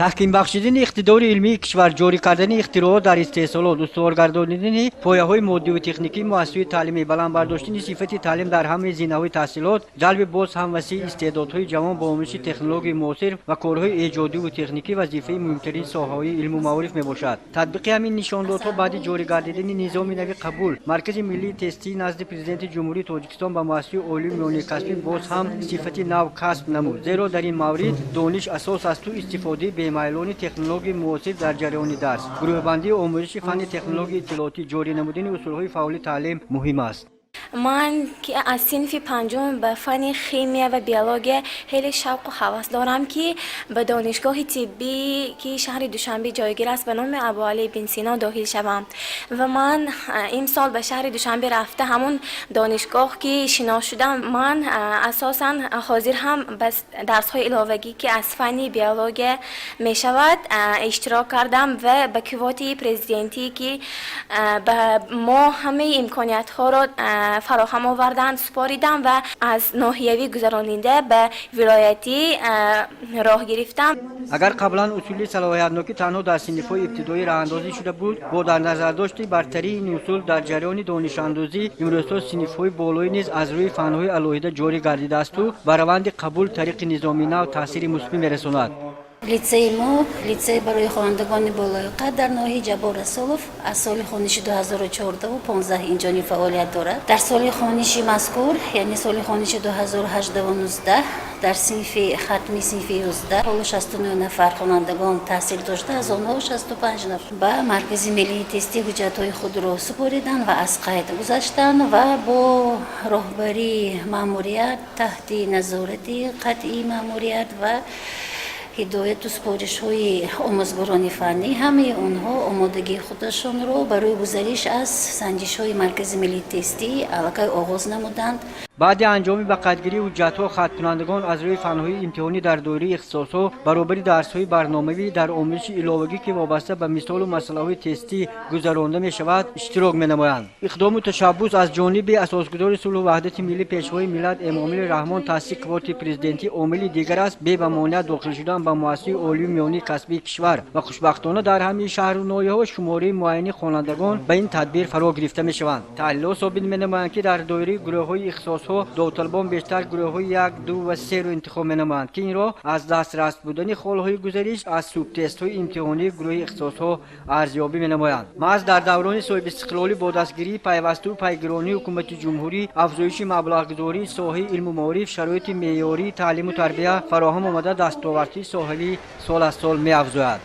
Таҳким бахшидани иқтидори илмии кишвар, ҷорӣ кардани ихтироот дар истеҳсолот, устувор гардонидани пояҳои моддиву техникии муассисаҳои таълимӣ, баланд бардоштани сифати таълим дар ҳамаи зинаҳои таҳсилот, ҷалби боз ҳам васеи истеъдодҳои ҷавон бо омӯзиши технологияи муосир ва корҳои эҷодиву техникӣ вазифаи муҳимтарин соҳаҳои илму маориф мебошад. Татбиқи ҳамин нишондодҳо баъди ҷорӣ гардидани низоми нави қабул, Маркази миллии тестӣ назди Президенти Ҷумҳурии Тоҷикистон ба муассисаи олии миёнаи касбӣ боз ҳам сифати нав касб намуд. Зеро дар ин маврид дониш асос асту истифодаи бемайлони технологияи муосир дар ҷараёни дарс, гурӯҳбандии омӯзиши фанни технологияи иттилоотӣ, ҷорӣ намудани усулҳои фаъоли таълим муҳим аст. Ман ки аз синфи панҷум ба фанни химия ва биология хеле шавқу ҳавас дорам, ки ба донишгоҳи тиббӣ, ки шаҳри Душанбе ҷойгир аст, ба номи Абуалӣ ибн Сино дохил шавам. Ва ман имсол ба шаҳри Душанбе рафта, ҳамун донишгоҳ ки шинос шудам, ман асосан ҳозир ҳам ба дарсҳои иловагӣ, ки аз фанни биология мешавад, иштирок кардам ва ба квотаи президентӣ, ки ба мо ҳамаи имкониятҳоро фароҳам оварданд, супоридам ва аз ноҳиявӣ гузаронида ба вилоятӣ роҳ гирифтам. Агар қаблан усули салоҳиятнокӣ танҳо дар синфҳои ибтидоӣ роҳандозӣ шуда буд, бо дар назардошти бартарии ин усул дар ҷараёни донишандозӣ, имрӯзҳо синфҳои болоӣ низ аз рӯи фанҳои алоҳида ҷорӣ гардидаасту ба раванди қабул тариқи низоми нав таъсири мусбӣ мерасонад. Литсеи мо литсей барои хонандагони болояқат дар ноҳияи Ҷаббор Расулов аз соли хониши 2014-15 инҷониб фаъолият дорад. Дар соли хониши мазкур, яъне соли хониши 2018-19, дар синфи хатми синфи 11 ҳоло 69 нафар хонандагон таҳсил дошта, аз онҳо 65 нафар ба Маркази миллии тестӣ ҳуҷҷатҳои худро супориданд ва аз қайд гузаштанд ва бо роҳбарии маъмурият, таҳти назорати қатъии маъмурият ва ҳидояту супоришҳои омӯзгорони фаннӣ ҳамаи онҳо омодагии худашонро барои гузариш аз санҷишҳои Маркази миллии тестӣ аллакай оғоз намуданд. Баъди анҷоми ба қайдгирии ҳуҷҷатҳо, хатмкунандагон аз рӯи фанҳои имтиҳонӣ дар доираи ихтисосҳо баробари дарсҳои барномавӣ дар омӯзиши иловагӣ, ки вобаста ба мисолу масъалаҳои тестӣ гузаронда мешавад, иштирок менамоянд. Иқдому ташаббус аз ҷониби асосгузори сулҳу ваҳдати миллӣ, Пешвои миллат Эмомалӣ Раҳмон, таъсиси квотаи президентӣ омили дигар аст бе ба монеа дохил шудан ба муассисаи олию миёнии касбии кишвар ва хушбахтона дар ҳамаи шаҳру ноҳияҳо шумораи муайяни хонандагон ба ин тадбир фаро гирифта мешаванд. Таҳлилҳо собит менамоянд, ки дар доираи гурӯҳҳои ихтисосҳо довталабон бештар гурӯҳҳои як, ду ва серо интихоб менамоянд, ки инро аз дастрас будани холҳои гузариш аз субтестҳои имтиҳонии гурӯҳи ихтисосҳо арзёбӣ менамоянд. Маҳз дар даврони соҳибистиқлолӣ бо дастгирии пайваставу пайгиронии ҳукумати ҷумҳурӣ, афзоиши маблағгузории соҳаи илму маориф, шароити меъёрии таълиму тарбия фароҳам омада, дастовардҳои соҳавӣ сол аз сол меафзояд.